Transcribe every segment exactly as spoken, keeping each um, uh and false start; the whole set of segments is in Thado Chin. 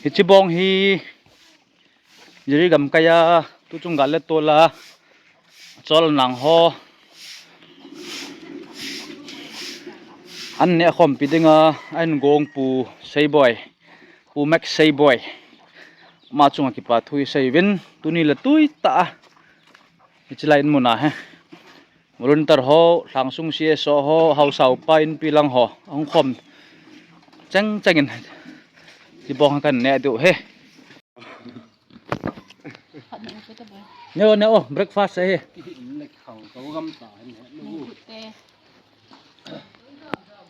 Hiche bong hi Jiribam kaiya tuchung gal le tola chol nang ho an neh khompi dinga a in gong Pu Seiboi, Pu Max Seiboi, ama chunga kipa thu i sei uvin, tuni le tui ta a hiche lai in muna he volunteer ho, lhangsung C S O ho, haosa upa inpi lang ho ahung khom cheng cheng in hiche bong hi kan neh diu he. Neo neo, breakfast ahi.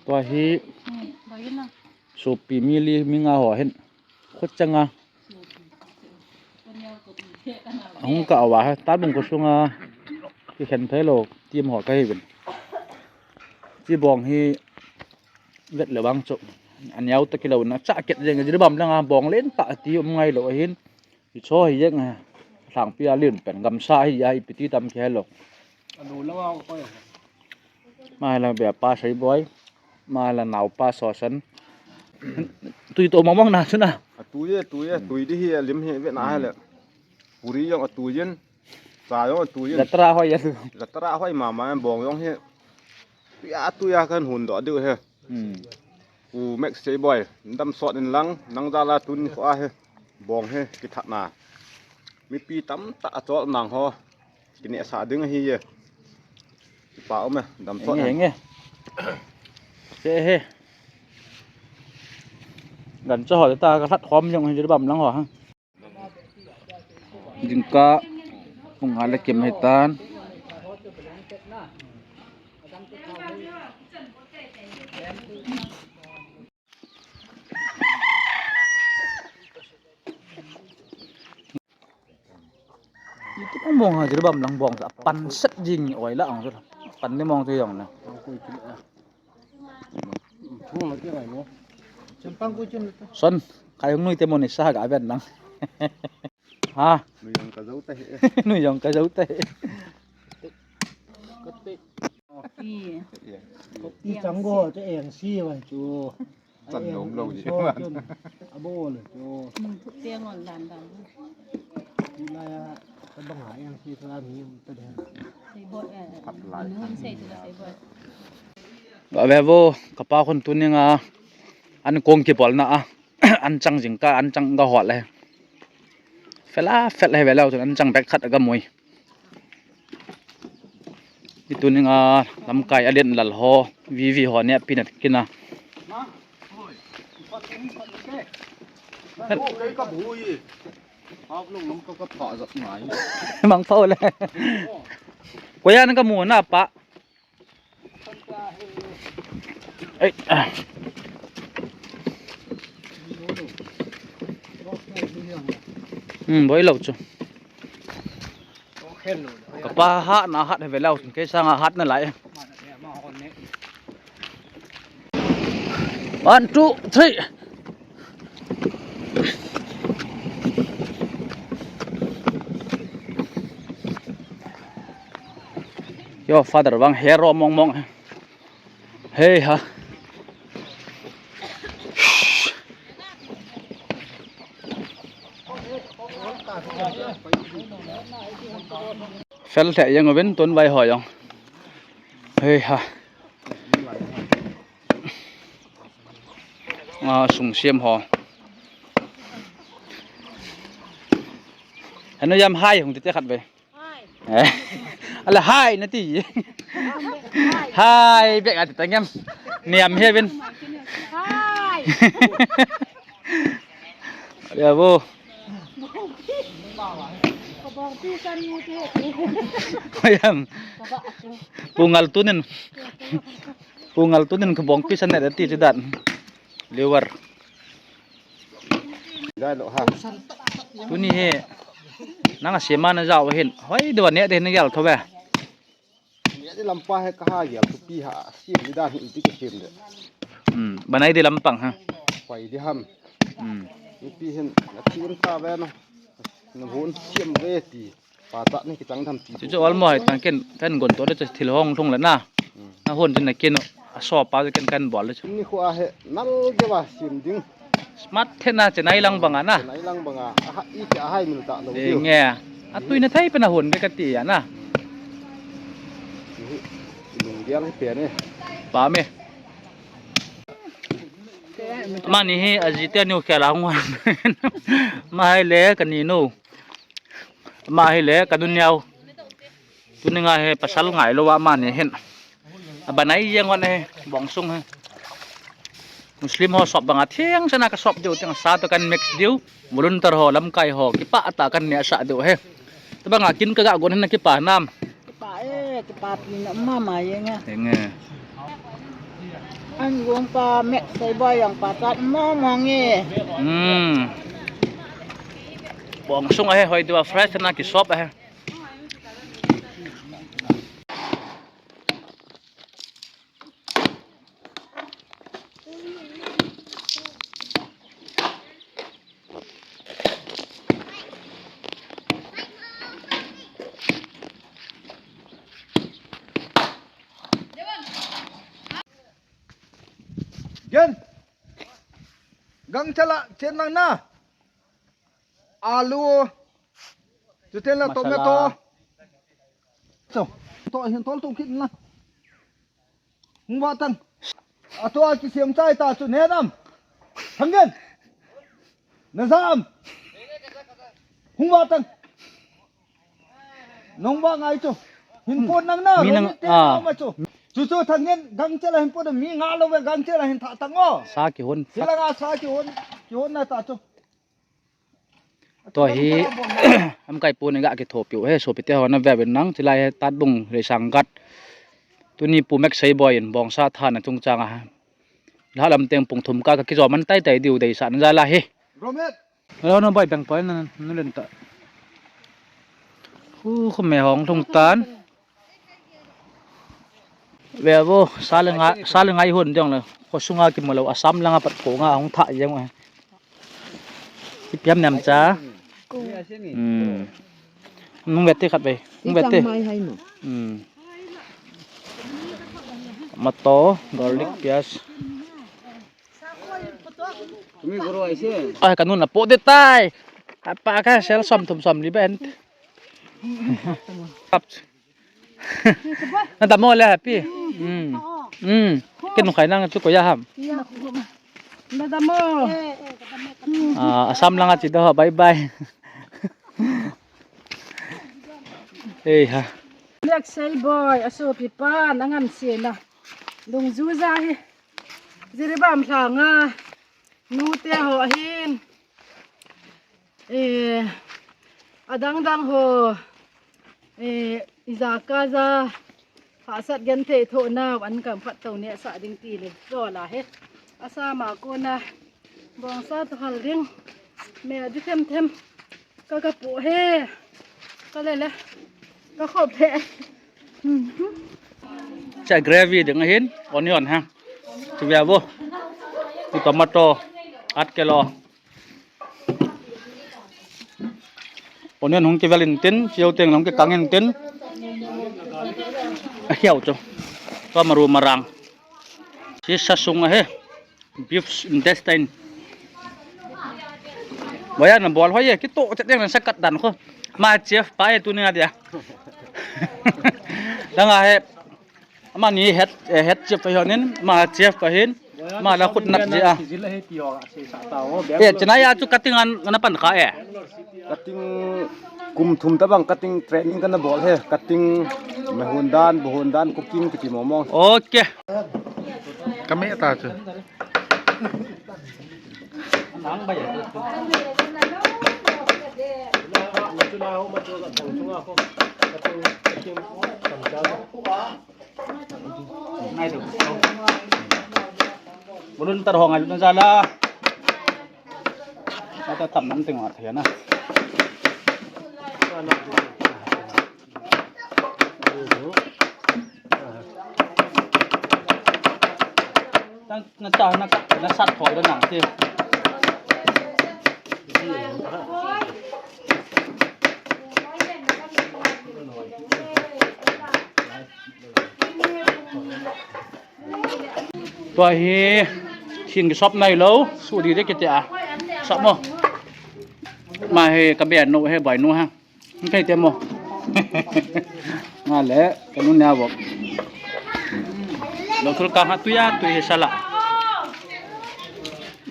Tua hi sopi mi li mi nga ho hin khut changa ahung kah uva, Talbung khosunga kikhen theilou team ho kahi uvin. Hiche bong hi vet le vang chu aneo ta kilou na, chah ket jeng, Jiribam langa bong len tah ti um ngailou ahin. Hicho hi jeng, lhangpi a len pen gamsa hi a, ipi ti tam kihelou. Anu lou a koi. Ama hi la be a Pa Seiboi, ama hi la naopa Sosan. Tui to mong mong na chu na. Atui e, tui e, tui di hi a lim hi ve na he le. Puri jong atui in, cha jong atui in. Jatra hoi a. Jatra hoi mama, bong jong hi tui a, tui a kan hun doh diu he. Hmm. Pu Max Seiboi, damsot in lang, nang jal a tuni kho a hi bong hi kithat na. Mipi tamtah a chol nang ho kinehsah ding ahi e. Kipa um e, damsot in. Henge, henge. Che he. Gancha ho ta ka lhat khom jong hi Jiribam lang ho ha. Jingkah pung nga le kim ahitan. Itu mong ha, Jiribam lang bong sa pan set jing oi la ang sa. Pan ni mong tu jong na. Son, kai hung nui te mo ni sa ga ben lang. Ha? Nui jong ka jou ta he. Nui jong ka jou ta he. Ti. Ti chang go, te eng si wa chu. Chan nom lou ji. Abol chu. Nung thuk te ngon dan dan. Ti la ya, ka bang ha eng si sa mi ta de. Seiboi, eh, phat lai. Nung sei tu la Seiboi. Ba ve vo, ka pa khun tuninga an kong kibol na a. An chang jingkah, an chang ga hol e. Fel a fel he ve leu chun an chang bek khat aga mui. Itu ninga lamkai a len lal ho, V V ho ne pinat kina. Mang pau le. Koiya na ka mu na pa. Ei, ah. Hmm, boi lou chu. Ka pa hat na hat he ve leu chun, kei sanga hat na lai. One, two, three. Yo, Father vang hero mong mong. Hei ha. Fel thei jeng uvin tun vai ho jong. Hei ha. A, sung siam ho. Hanu jam hai hung ti te khat ve. Hai. Eh. Ala hai na ti. Hai. Hai, bek ati tangem. Niam he vin. Hai. Ya bo. Ayam. Pungal tunin. Pungal tunin ka bong pisan ne ti ti dan. Liver. Dai lo ha. Tuni he. Nang a sema na jao hin. Hoi do ne de ne gal tho ve. Ni lampa he ka ha gel tu pi ha, sim ni dan hi iti ki sim de. Hmm, banai de lampang ha. Pai di ham. Hmm. Ni pi hin, na thi un ta ve na. Na hun sim ve ti. Pa ta ni ki chang tham ti. Chu chu almo hai tang ken, kan gon to le chu thil hong thung le na. Hmm. Na hun jin na ken, a so pa ken kan bol le chu. Ni khu a he, nal ge wa sim ding. Smart thena Chennai lang banga na. Chennai lang banga. Aha, i ke ahai mil ta lo. Nge. Atui na thei pena hon be kati ya na. Lung diang hi pe ne. Pa me. Mani hi ajite niu khela hung. Mahai le kani nu. Ama hi le ka nu niau. Tuni nga hi pasal ngai lou a ama ni hin. Abanai jeng hon hi bongsung hi. Muslim ho shop banga theng sana ka shop diu teng sa to kan mix diu. Volunteer ho lamkai ho kipah tah kan neh sah diu hi. Tabanga kin ka ga gon hin na kipa nam. Kipa e, kipa pi na mama jeng a. Henge. An gong pa mek sei boy jong pa chat mo mo nge. Hmm. Bongsung ahi hoi diu a fresh na ki shop ahi. Gen. Gangchela chen lang na. Alu. Chuteng le tomato. Cho. To hin tol tung kit na. Hung va tang. Ato a kisem chai ta chu ne nam. Thang Gen. Na jam. Hung va tang. Nong va ngai chu. Hin pon nang na. Mi nang a. Chu chu Thang Gen Gangchela hin pon mi nga lou ve Gangchela hin tha tang o. Sa kihon. Hilanga sa kihon. Kihon na ta chu. Tua hi, lamkai pu ni ga kithopiu hi, sopite ho na veuvin lang, chulai hi Tatbung Reisang Ghat. Tuni Pu Mek Seiboi in bongsa thana chungchang a. Lha lam teng pung thum ka, ka kijo man tai tai diu deisah na jal a hi. Hello, no boi beng poi na, nu len ta. Hu, khu me hong lhung tan. Ve vo, sa le ngai, sa le ngai hon ding le. Khosunga kimu lou, Assam langa pat konga hung tha jeng u. Ipi ham nem cha. Hmm. Nung ve te khat ve. Nung ve te. Hmm. Tomato, garlic, piaz. Ai, ka nu na po de tai. Apa ka sel som thum som li ben. Kap. Na dam mo le happy. Hmm. Hmm. Ken nu khai nang chu ko ya ham. Na dam mo. Ah, Assam langa chi do, bye bye. Ei ha. Mek Seiboi, asopipa, na ngam se na. Lungju ja hi. Jiribam langa. Nute ho ahin, eh, adang dang ho, eh, ijaka ja, hahsat genthei thoh nau an kam phat to neh sah ding ti le, jo la he. Asa ma kona, bongsa to hal ding, me di them them, ka ka pu he, ka le le, ka khop he. Cha gravy ding ahin, onion ha. Chu ve vo. Chu tomato, at kelo. Onion hung kivel in tin, chiu teng hung kikang in tin. A hiau chu. Tua maru marang. Chi sa sung ahi. Beef intestine. Boya na bol hoi e, kito chet ding na sakat dan ko. Ma chef pa e tuni a dia. Dang a he. Ama ni head, eh, head chef pa honin, ma chef pa hin. Ma la khut nat ji a. E, Chennai a chu cutting an, an pan kha e. Cutting kum thum tabang cutting training kana bol he. Cutting, mehun dan, buhun dan, cooking kiti momo. Okay. Kami ta chu. Volunteer ho ngai lut na jal a. Ata tam nam teng wa thei na. Tang na ta na ka, na sat thoi da nang ti. Tua hi Thing kisop nailou, su di de kiti a. Sop mo. Ma he ka be no he bai no ha. Kai te mo. Nga le, ka nu ne a vop. Lo thul ka ha tu ya, tu he sala.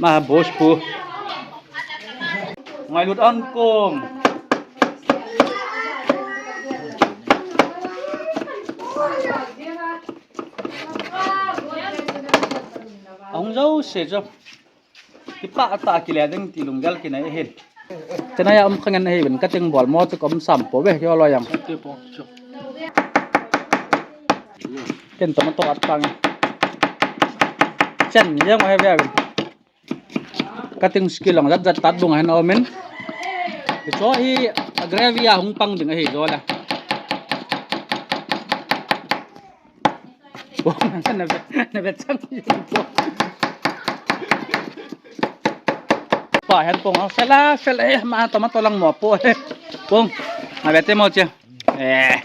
Ma boss pu. Ngailut an kong. Ahung jo se jo. Kipa ata kile ding ti lunggel kinai ahin. Chena ya um khangen ahi ben ka ting bol mo chu kom sam po ve kio lo yang. Ken tomato at pang. Chen yang he ve ben. Cutting skill long jat jat tat bung ahin omen. Hicho hi gravy a hung pang ding ahi jo la. Na ve, na ve chang. Pa hen pong, sela, sela, eh, ma tomato lang mo po. Pong, na ve te mo che. Eh.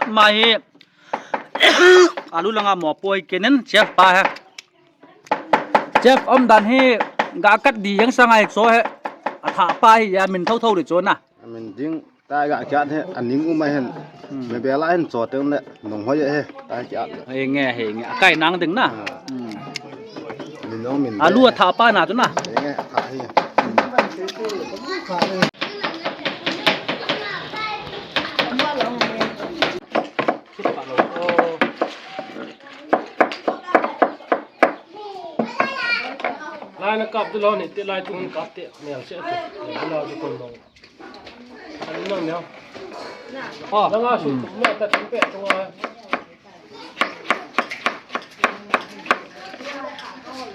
Ma hi, alu langa mo poi kenen chef pa he. Chef um dan hi ga kat di yang sanga hi cho he. Atha pa hi ya min tho tho di cho na. Min ding ta ga kya he aning um hen. Hmm. Me bela hen cho teng le nong hoi he ta kya. He nge he nge. Akai nang ding na. Ah. Hmm. Min nong min. Alu atha pa na tu na. He nge atha hi. Lai na kap tu lo ni, te lai tu hun kap te, mel se tu. Lai tu kon lo. Kan nang ne. Oh, nang a su, ma ta tin pe tu a.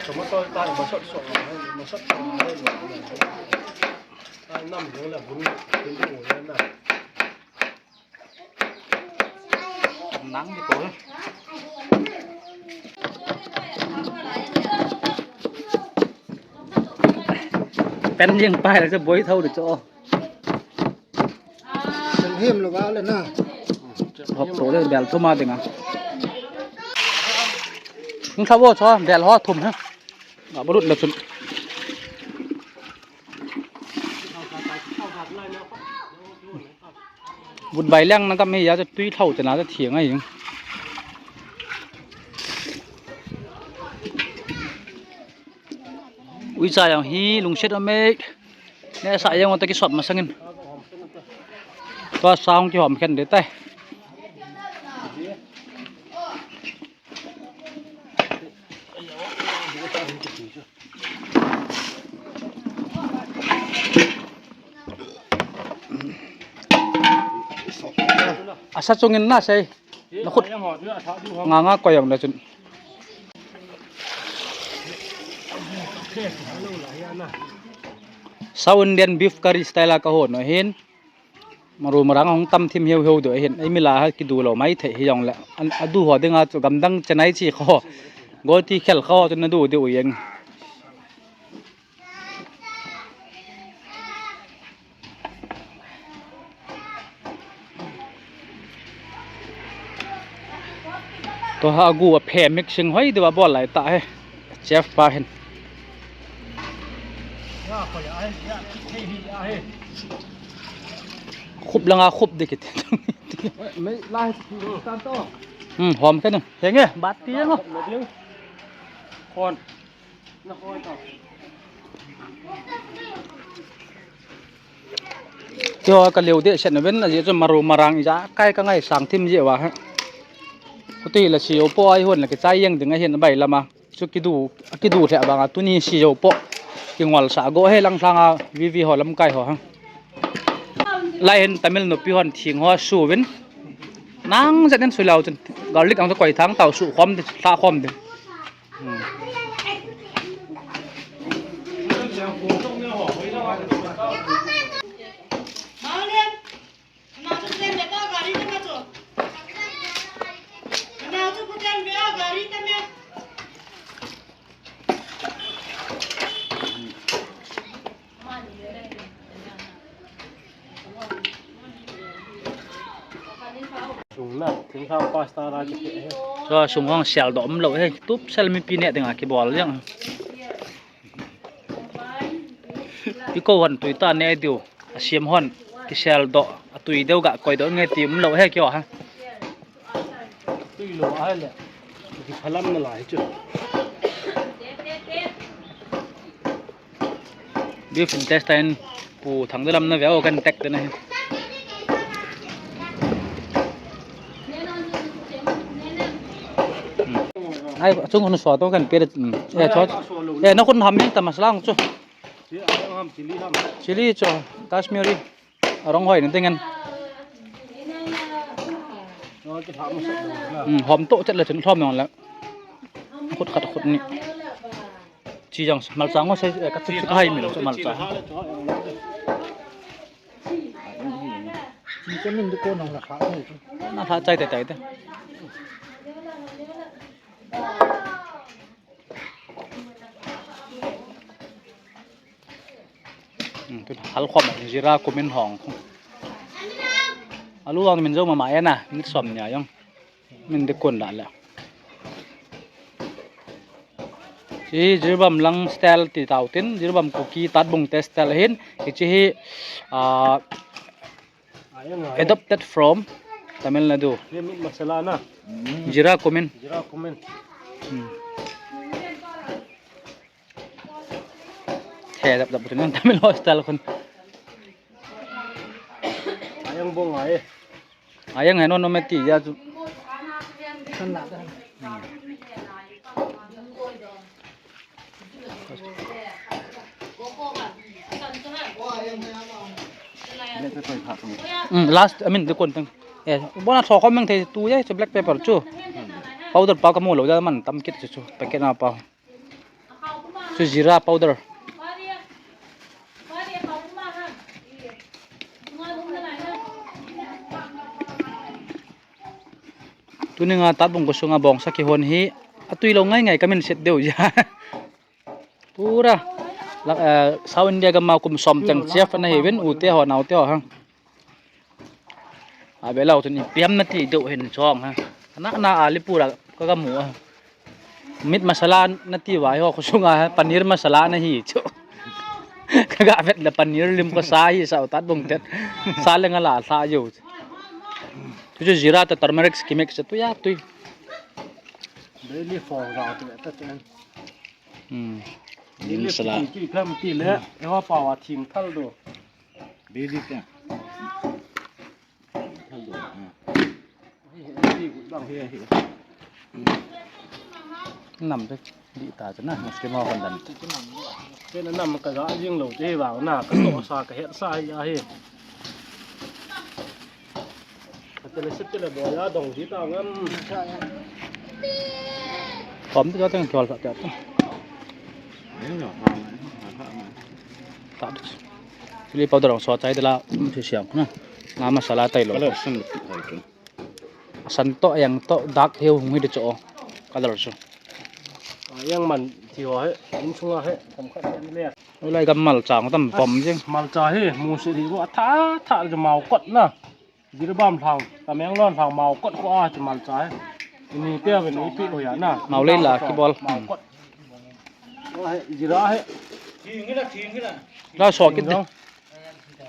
Tomato ta ma sot so, ma sot so. Ta nam ding la bun, bun bun na. Nang di ko. Pen jing pai la cho boi thau di cho. Pen hem lo ba le na. Hop to le bel thum a ding a. Hung thau cho bel ho thum ha. Nga barut la chun. Vut bai leng na gam hi ya chu tui thau chana chu thiang ahi. Uicha jong hi lungset um e. Nehsah jong ta kisop masangin. Tua sang kihom khen de tai. Asa chungin na sei. Na khut. Nga nga koi jong na chun. South Indian beef curry style a ka hon u ahin. Maru marang ahung tam thim hiu hiu diu ahin, ei mila ha kidu lou mai thei hijongle. An, adu ho dinga chu gamdang Chennai chi kho, Goiti khel kho chu nadu diu jeng. Tua hi agu aphe mixing hoi diu abol lai ta hi. Chef pa hin. Khup langa khup ding kiti. Hmm, hom khen. Henge, bat ti jeng o. Kon. Chu ka leu dehset na ven, ajeh chu maru marang ijakai ka ngaisang thim jeh uva hi. Khuti la siu po ahi hon la kichai jeng ding ahin abai lama. Chu kidu, kidu lheh banga tuni siu po. Kingol sa go he lang langa V V ho lamkai ho ha. Lai hin Tamil nupi hon thing ho su vin. Nang jat in sui lau chun garlic ang chu koi thang tau su khom di, thla khom di. Sung na, thingthang pasta la kipeh hi. Chua sung hong sel doh umlou hi. Tup sel mipi neh dinga kibol jeng. Ikou hon tui tah neh diu. Asiam hon kisel doh, atui deu ga koi doh nge ti umlou hi kio ha. Tui lou ahile. Kiphalam nalai chu. Beef intestine, Pu Thangdalam na ve o, kan tek te na hi. Hmm. Ai, chung hun so to kan pe de, hmm. Eh, cho. Eh, na kun ham yang ta masala chu. Chili cho, Kashmiri. Arong hoi na ding an. Hmm, hom to chet le chun lhom nong le. Khut khat khut ni. Chi jang malcha ngo se, eh, ka chik chik hai min chu malcha. Chi ka min du ko nong la kha. Na tha chai te tai te. Hmm, tu hal khom, jira kumin hong. Alu ang min jo mama ena, min som nia jong. Min de kun la le. Hi Jiribam lang style ti tau tin, Jiribam Kuki Tatbung te style hin, hichi hi, ah, adopted from Tamil Nadu. Hi meat masala na. Jira kumin. Jira kumin. Hmm. He dap dap tu Tamil style kun. Ayang bong ai. Ayang heno no meti ya chu. Hmm, last, I mean, the kun tang. Eh, bona tho khom meng thei tu ye, chu black pepper chu. Powder pa ka mu lou ja man tam kit chu, chu packet na pa. Chu jira powder. Tuninga Tatbung ko sunga bongsa kihon hi atui lou ngai ngai ka min set deu ja. Pura la, eh, South India gam a kum som chang chef ana hi ven, u te ho, nau te ho hang. A be lau tun ipi ham nati deu hin chong ha. Na na ali pura ka ga mu a. Meat masala nati vai ho, khosunga paneer masala na hi chu. Ka ga vet le paneer lim ko sa hi sa Tatbung te. Sa le nga la sa jo. Tu chu jira to turmeric ki mix tu ya tu. Daily for ra tu ta chen. Hmm. Daily masala. Ti kam ti le. E wa pa wa thim thal do. Basic a. Nam te di ta chana, Muslim ho hon dan. Te na nam ka ga jing lou te vang na, ka to sa ka het sa ya hi. Ka te le sip te le bo ya dong di ta ngam. Kom te jo teng chol sa te. Ta. Chili powder ong so chai de la, um, si siang na. Nga masala tai lo. Kala san tai tu. San to, yang to, dak hiu hung hi de cho. Color chu. Yang man ti ho he, in chunga he, kom khat le. Ulai gam malcha tam pom jing. Malcha hi, mu si ri ro tha, tha le mau kot na. Jiribam lhang, Tamenglong lhang mau kot ko a chu malcha he. Ini pe ve ni pi lo ya na. Mau lei la kibol. Mau kot. Jira he. La so kit de.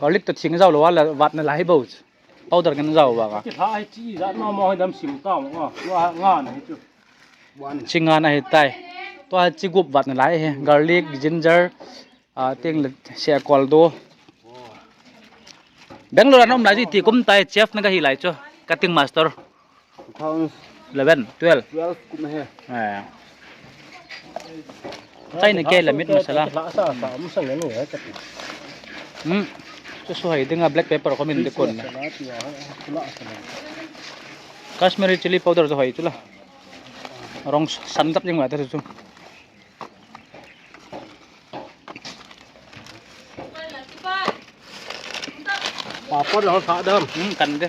Garlic to thing jao lo wa la vat na lai bo. Powder kan jao ba ka. Ki lha he chi ja no mo he dam sim ta mo. Wa nga na he chu. Chi nga na he tai. To ha chi gup vat na lai he. Garlic, ginger, a, ting le se kol do. Bangalore an um lai ji ti kum tai chef na ka hi lai chu. Cutting master. Two thousand eleven, twelve. Twelve kum he. Eh. Chai na ke la meat masala. La sa sa um sa nge nu he ka ti. Hmm. Chu su hai dinga black pepper ko min de kon. Masala ti ya, la sa. Kashmiri chili powder jo hai chu la. Rong san tap jing wa ta chu. Papad ho tha dam. Hmm, kan de.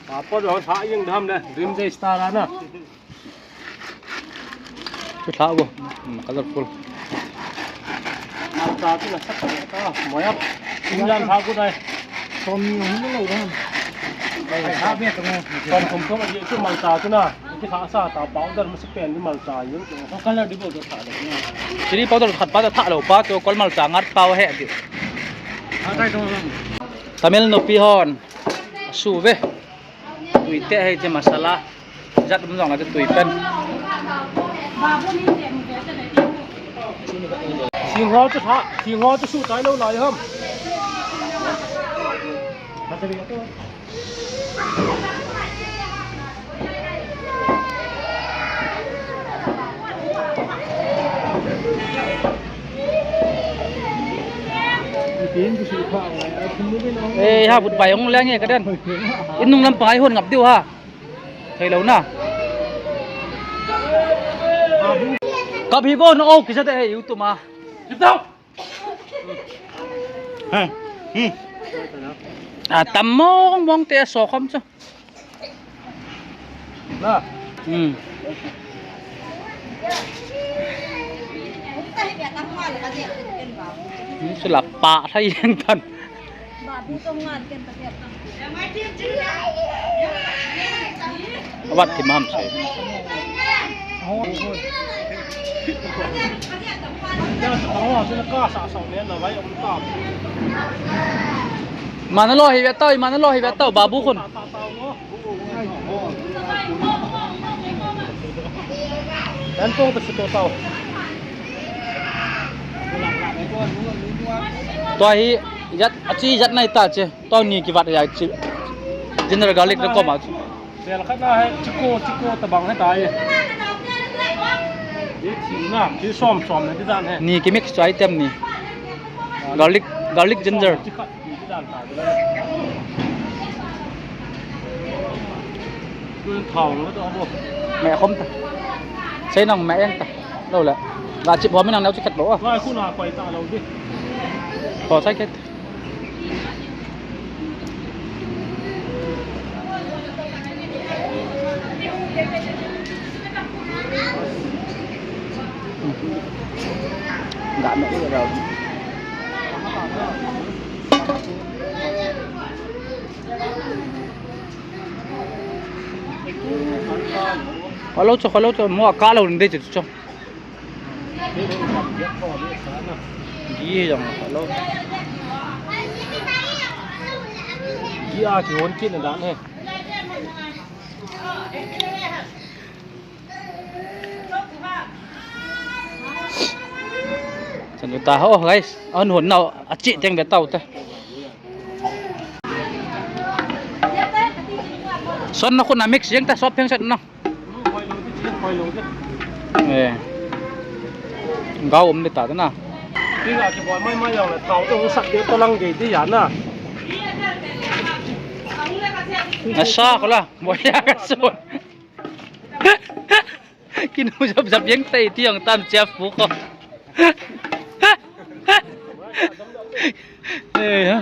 Papad ho tha jing dam le. Dream Day Star ana. Chu tha bo. Hmm, colorful. Malcha chu la sat ta. Moya. Injan tha ku dai. Som ni hung lo dam. Ai, ha, be tu. Kon kon kon, ye tu malcha tu na. Ki sa sa ta powder ma se pen ni malcha ye tu. Ko color di bo tu sa le. Chili powder khat pa ta tha lo pa tu kol malcha ngat pau he di. Ha, tai tu. Tamil nupi hon. Su ve. Tui te hei te masala. Jat um jong la te tui pen. Singho chu tha, singho chu su tai lo lai ham. Eh, ha, but bai ong leng e ka den. In nung lam pangai hon ngap diu ha. Thei lo na. Kap hi bo no, oh, kisa te, eh, YouTube ma. Sit down. Ha. Hmm. A tam mong mong te so khom chu. Na. Hmm. Ni chu la pa thai yang tan. Wat ti mam sei. Mana lo hi ve tau, mana lo hi ve tau, babu khun. Dan pong ta sito tau. Tua hi jat, achi jat nai ta che. Tua ni kivat ya chi. Ginger garlic da koma. Bel khat na he, chiko, chiko tabang he ta ye. Ye thi na, thi som som na ti dan he. Ni ki mix chu item ni. Garlic, garlic ginger. Chi khat. Me khom ta. Sei nang me eng ta. Lo le. Ga chip ho mi nang nau chi khat lo. Ga khu na koi ta lo di. Ko sai khat. Ga me lo. Hello, cho, hello, cho, mo ka lo de cho. Gi jong hello. Gi a ki hon kin dan he. Chan ta ho, guys. An hon nau a chi teng ve tau te. Son na khun a mix jeng ta sop pheng set na. Eh. Gao um de ta na. Ti ga ki bol mai mai jong le thau te hung sak de to lang ge ti ya na. Na sa ko la, mo ya ka son. Kinu jap jap jeng tai ti jong tam chef pu ko. Eh, ha.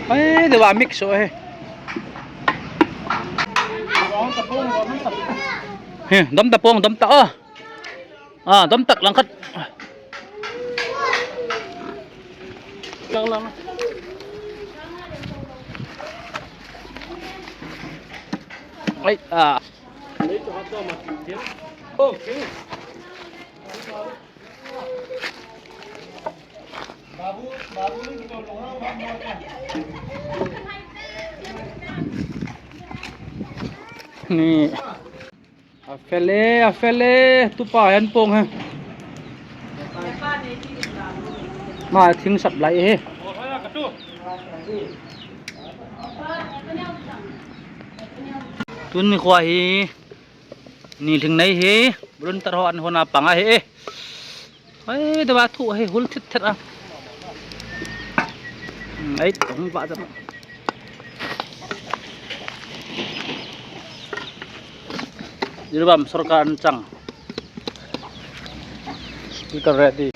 Ai, de va mix so he. He, dom ta pong, dom ta, oh. Ah, dom tak lang khat. Lang, lang. Ai, ah. Okay. Ni. A fel e, a fel e, tupa hen pong he. Ma thing sap lai he. Tun ni khua hi. Ni thing nei he. Bulun tar ho an hona panga he. Ai, da ba thu he, hul thit thit a. Hmm, ai, hung ba jam. Jiribam sorkar an chang. Speaker ready.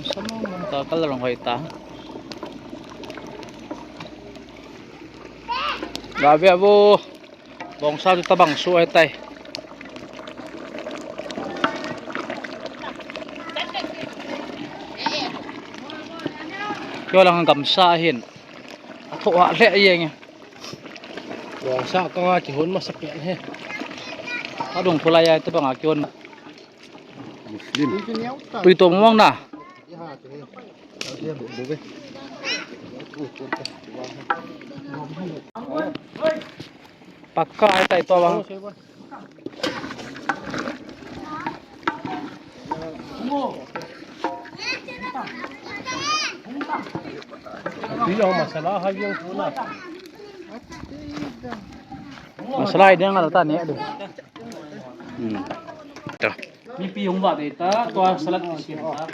Sama man ka color hoi ta. Ga ve vo. Bongsa chu tabang su ahitai. Kio lang gamsa ahin. Atho a le yeng. Bongsa ka nga kihon masa pen he. Adong pulai ai tabang a kihon. Muslim. Pui to mong na. Pakka ahitai to bang. Masala hai yang tu na. Masala idang ala ta ne. Hmm. To. Mipi hung vah dei ta, tua salad kisim ta.